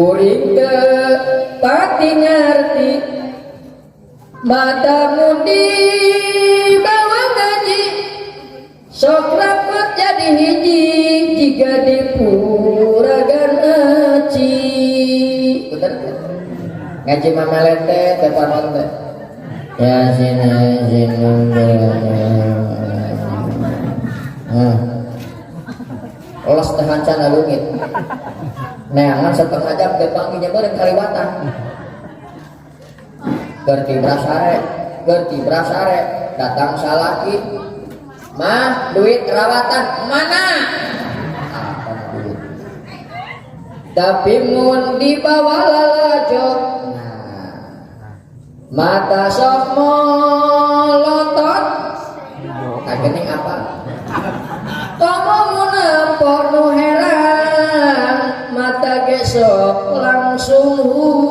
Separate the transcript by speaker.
Speaker 1: Kuring teu pati ngarti, mata mun dibawa ngaji sok rapet jadi hiji jiga dipuragan aci. Bener teu? Ngaji mah melete teh panon teh. Yasin yasin. Nah, los teh hancana leungit. Neangan setengah jam teh panggilnya bareng kaliwatan. Gerti brasare, gerti brasare, datang salaki. Mah, duit rawatan mana? Apa duit? Tapi mun dibawa lalajo, nah, mata sok molotot, tak gening apa? Komo mun nempo nu herang, mata ge sok langsung.